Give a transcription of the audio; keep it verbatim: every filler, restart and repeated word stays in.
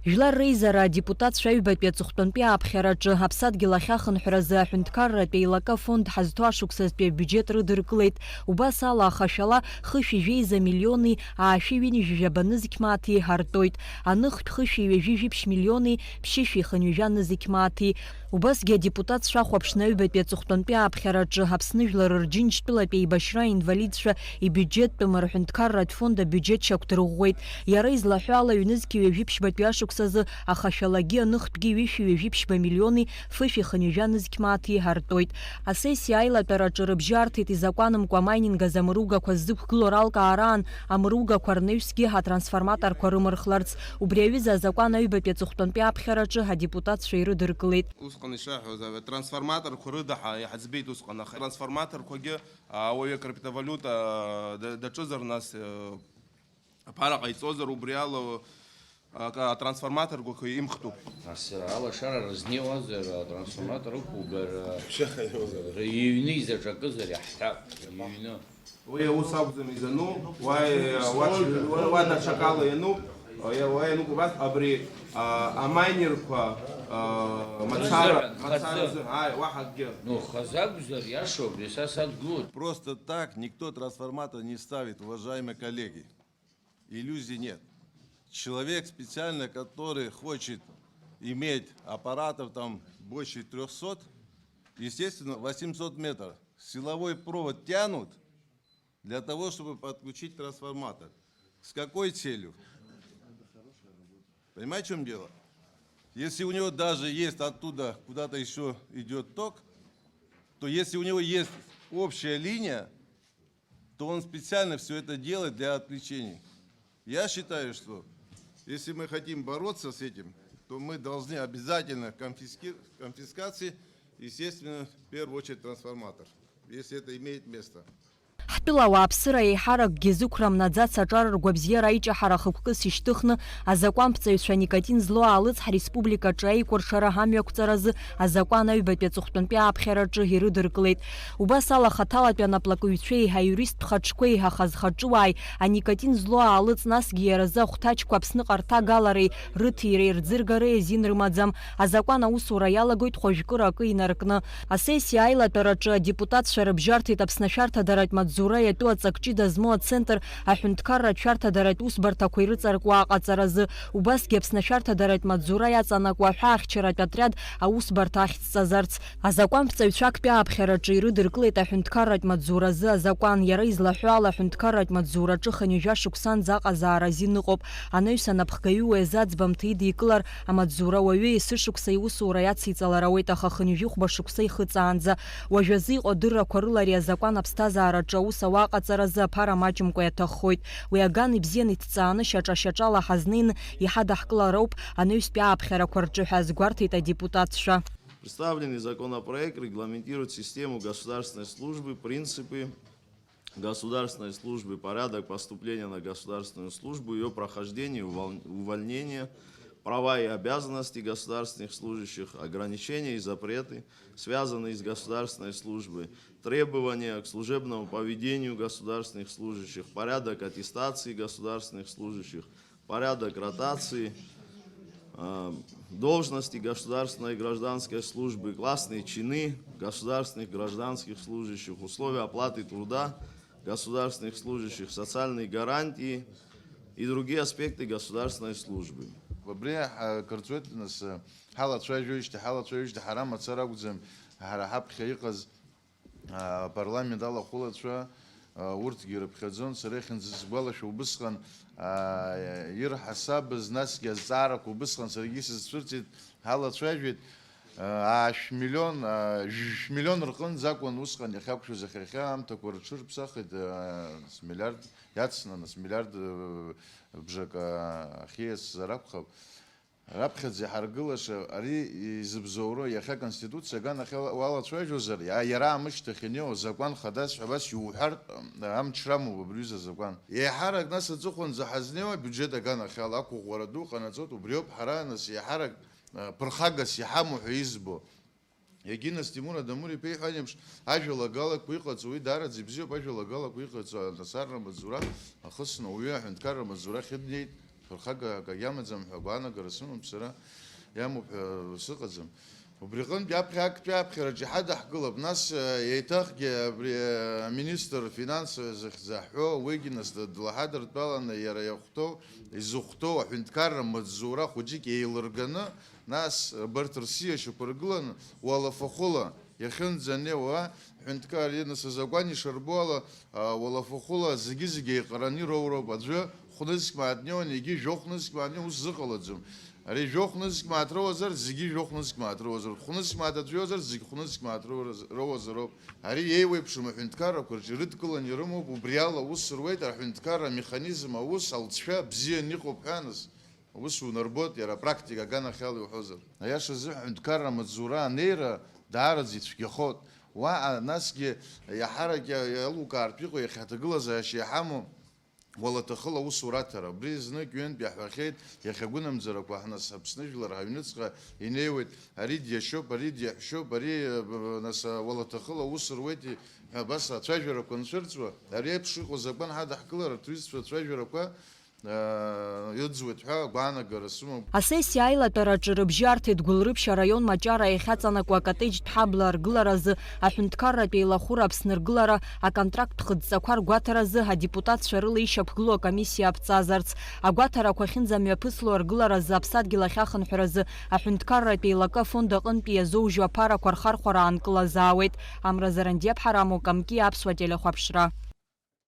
Жәлар реизара адепутатцәа аҩбатәи аҵыхәтәантәи ааԥхьараҿы аԥсадгьыл ахьахынҳәразы аҳәынҭқарратә еилакы афонд ҳазҭо ашықәсазтәи абиуџьет рыдыркылеит. Убас ала, ахашәала хышәи жәеиза миллиони аашәи ҩынҩажәи жәаба нызқь мааҭи артоит. Аныхтә хышәи ҩажәи жәиԥшь миллиони ԥшьышәи хынҩажәа нызқь мааҭи. Убасгьы адепутатцәа ахәаԥшны аҩбатәи аҵыхәтәантәи ааԥхьараҿы Аԥсны жәлар рџьынџьтәылатә еибашьра аинвалидцәа ибиуџьеттәым рҳәынҭқарратә фонд абиуџьет шьақәдырӷәӷәеит. Иара излаҳәо ала, ҩнызқьи ҩажәи ԥшьбатәи ашықәсазы ахашәалагьы аныхтәгьы ҩышәи ҩажәи ԥшьба миллиони фышәи хынҩажәа нызқь мааҭи артоит. Асессиа аилатәараҿы рыбжьы арҭеит изакәанымкәа амайнинг азы амыругақәа ззықәгылоу ралкаараан амыругақәа рнаҩсгьы атрансформаторқәа рымырхларц. Убри аҩыза азакәан аҩбатәи аҵыхәтәантәи аԥхьараҿы адепутатцәа ирыдыркылеит. Усҟан ишаҳҳәоз, атрансформаторқәа рыда ҳа-, иҳаӡбеит усҟан, аха атрансформаторқәагьы, а, ауаҩы акриптовалиута, а, да-, даҿызар, нас, э, аԥара ҟаиҵозар, убри ала, а, ка-, атрансформаторқәа имхтәуп. Нас, а, алашара рызнеиуазар, атрансформатор ықәугар, а, иҩны изаҿакызар иаҳҳәап, иҩны. Уи аус акәӡам изану, уа, уа, уа, уа даҽакала иану, уа, уа иану убас абри, а, амайнерқәа, а, мацара, Рзыҳәан, мацара хазы. Рзыҳәан, ааи, уаҳа акгьы. Ну, хазы акәзар, иашоуп, абри са садгылоит. Просто так никто трансформатор не ставит, уважаемые коллеги. Иллюзий нет. Человек специально, который хочет иметь аппаратов там больше трёхсот, естественно, восемьсот метров силовой провод тянут, для того, чтобы подключить трансформатор. С какой целью? Понимаете, в чём дело? Если у него даже есть оттуда куда-то ещё идёт ток, то если у него есть общая линия, то он специально всё это делает для отвлечения. Я считаю, что если мы хотим бороться с этим, то мы должны обязательно конфиски-, конфискации, естественно, в первую очередь трансформатор, если это имеет место. Ҳтәыла ауааԥсыра еиҳаракгьы зықәра мнаӡац аҿар ргәабзиара аиҷаҳара хықәкыс ишьҭыхны, азакәанԥҵаҩцәа аникотин злоу аалыҵ ҳреспубликаҿы аикәыршара ҳамҩақәҵаразы азакәан аҩбатәи аҵыхәтәантәи ааԥхьараҿы ирыдыркылеит. Убас ала, хаҭалатәи анаплакыҩцәеи аиуристтә хаҿқәеи ахазхаҿыуааи аникотин злоу аалыҵ, насгьы иара азы ахәҭаҷқәа Аԥсныҟа рҭагалареи рыҭиреи рӡыргареи азин рымаӡам. Азакәан аусура иалагоит хәажәкыра акы инаркны. Асессиа аилатәараҿы адепутатцәа рыбжьарҭеит Аԥсны ашәарҭадаратә маҵзура иатәу аҵак ҷыда змоу ацентр аҳәынҭқарратә шәарҭадаратә усбарҭақәа ирыҵаркуа аҟаҵаразы. Убасгьы Аԥсны ашәарҭадаратә маҵзура иаҵанакуа аҳәаахьчаратә отриад аусбарҭа ахьӡҵазарц. Азакәанԥҵаҩцәа актәи ааԥхьараҿы ирыдыркылеит аҳәынҭқарратә маҵзуразы азакәан. Иара излаҳәо ала, аҳәынҭқарратә маҵзураҿы хынҩажәа шықәсанӡа аҟазаара азин ыҟоуп. Анаҩс анапхгаҩы уи азы аӡбамҭа идикылар, амаҵзура уаҩы есышықәса иусура иациҵалар ауеит, аха хынҩажәихәба шықәса ихыҵаанӡа. Уажәазы иҟоу адыррақәа рыла ари азакәан аԥсҭазаараҿы аус ауа аҟаҵаразы аԥара маҷымкәа иаҭаххоит. Уи аган ибзианы иҭҵааны, шьаҿа-шьаҿала ҳазнеины иҳадаҳкылароуп анаҩстәи ааԥхьарақәа рҿы ҳәа азгәарҭеит адепутатцәа. Представленный законопроект регламентирует систему государственной службы, принципы государственной службы, порядок поступления на государственную службу, её прохождение, увол-, увольнение, права и обязанности государственных служащих, ограничения и запреты, связанные с государственной службой, требования к служебному поведению государственных служащих, порядок аттестации государственных служащих, порядок ротации, э, должности государственной и гражданской службы, классные чины государственных гражданских служащих, условия оплаты труда государственных служащих, социальные гарантии и другие аспекты государственной службы. Абри ҳа-, кырҵуеит, нас, ҳалацәажәоижьҭеи, ҳалацәажәоижьҭеи ҳара мацара акәӡам, ҳара ҳаԥхьа иҟаз апарламент алахәылацәа, урҭгьы ирыԥхьаӡон. Сара ихьынӡасгәалашәо убысҟан, ирҳасабыз, насгьы азҵаарақәа убысҟан саргьы сызцәырҵит, ҳалацәажәеит, аашә миллион, жәшә миллион рҟынӡа акәын усҟан иахьақәшәоз, иахьа, иахьа аамҭақәа рҽырԥсахит, миллиард иацны, нас, миллиард бжак ахьиасыз акәхап. Раԥхьаӡа иҳаргылаша ари изыбзоуроу иахьа Конституциа аганахьала уалацәажәозар, иа-, иара амышьҭахь инеиуа закәан хадас ҳәа абас иуҳәартә, ам-, амч рамоуп абри ҩыза азакәан. Еиҳарак нас аҵыхәанӡа ҳазнеиуа абиуџьет аганахьала ақәыӷәӷәара ду ҟанаҵоит, убриоуп ҳара нас еиҳарак, а, ԥырхагас иҳамоу ҳәа избо. Егьи нас Тимур Адамур-иԥа иҳәан еиԥш, ажәалагалақәа иҟаҵоу, уи даараӡа ибзиоуп, ажәалагалақәа иҟаҵоу аҭацарра маҵзура ахысны ауаҩы аҳәынҭқарра маҵзура ахьынеит, Ԥырхага акагьы амаӡам ҳәа агәаанагара сымоуп сара, иамоуп ҳәа сыҟаӡам. Убри аҟынтә аԥхьа актәи аԥхьараҿы иҳадаҳкылап, нас, э, еиҭахгьы абри, э, аминистр финансовый захьӡаҳәо, уигьы нас д-, длаҳадыртәаланы иара иахәҭоу, изыхәҭоу аҳәынҭқарра маҵзура хәыҷык еилырганы, нас абарҭ рсиашьақәа ргыланы, уалафахәыла иахьынӡанеиуа, ҳәынҭқар, нас азакәан ишарбо ала, а, уалафахәыла зегьы-зегьы еиҟараны ироуроуп. Аӡәы хәнызқь мааҭ днеиуан, егьи жәохә нызқь мааҭ днеиуан, ус зыҟалаӡом. Ари жәохә нызқь мааҭ роуазар, зегьы жәохә нызқь мааҭ роуазароуп. Хәнызқь мааҭ аӡә иоуазар, зегь хәнызқь мааҭ роуаз-, роуазароуп. Ари еиуеиԥшым аҳәынҭқаррақәа рҿы ирыдкыланы ирымоуп, убри ала аус руеит, аҳәынҭқарра амеханизм аус алҵшәа бзианы иҟоуп ҳәа, нас, ус унарбоит, иара апрактика аганахьала иуҳәозар. Аиашазы, аҳәынҭқарра амаҵзура анеира даараӡа ицәгьахоит. Уаҟа, насгьы, иаҳарак иа-, иалукаартә иҟоу, иахьа аҭагылазаашьа иҳамоу, уалаҭахыла аусура аҭара. Убри знык ҩынтә иаҳҳәахьеит, иахьа агәынамӡарақәа ҳнас Аԥсны жәлар ҳаҩныҵҟа инеиуеит, ари диашьоуп, ари диаҳәшьоуп, ари, э, б-, б-, нас, э, уалаҭахыла аус руеит, ҳәа абас ацәажәарақәа нцәырҵуа, ари еиԥш иҟоу азакәан ҳадаҳкылар, атуристцәа ацәажәарақәа, э, ыӡуеит ҳәа агәаанагара сымоуп. Асессиа аилатәараҿы рыбжьы арҭеит Гәылрыԥшь араион Маҷара иахьаҵанакуа акотеџьтә ҳабла аргыларазы аҳәынҭқарратә еилахәыра Аԥсны ргылара аконтракттә хыдҵақәа ргәаҭаразы адепутатцәа рыла ишьақәгылоу акомиссиа аԥҵазарц. Агәаҭарақәа ахьынӡамҩаԥысло аргыларазы аԥсадгьыл ахьахынҳәразы аҳәынҭқарратә еилакы афонд аҟынтәи иазоужьу аԥарақәа рхархәара аанкылазаауеит. Амра Зарандиаԥҳа, Рамо Камки, Аԥсуа телехәаԥшра.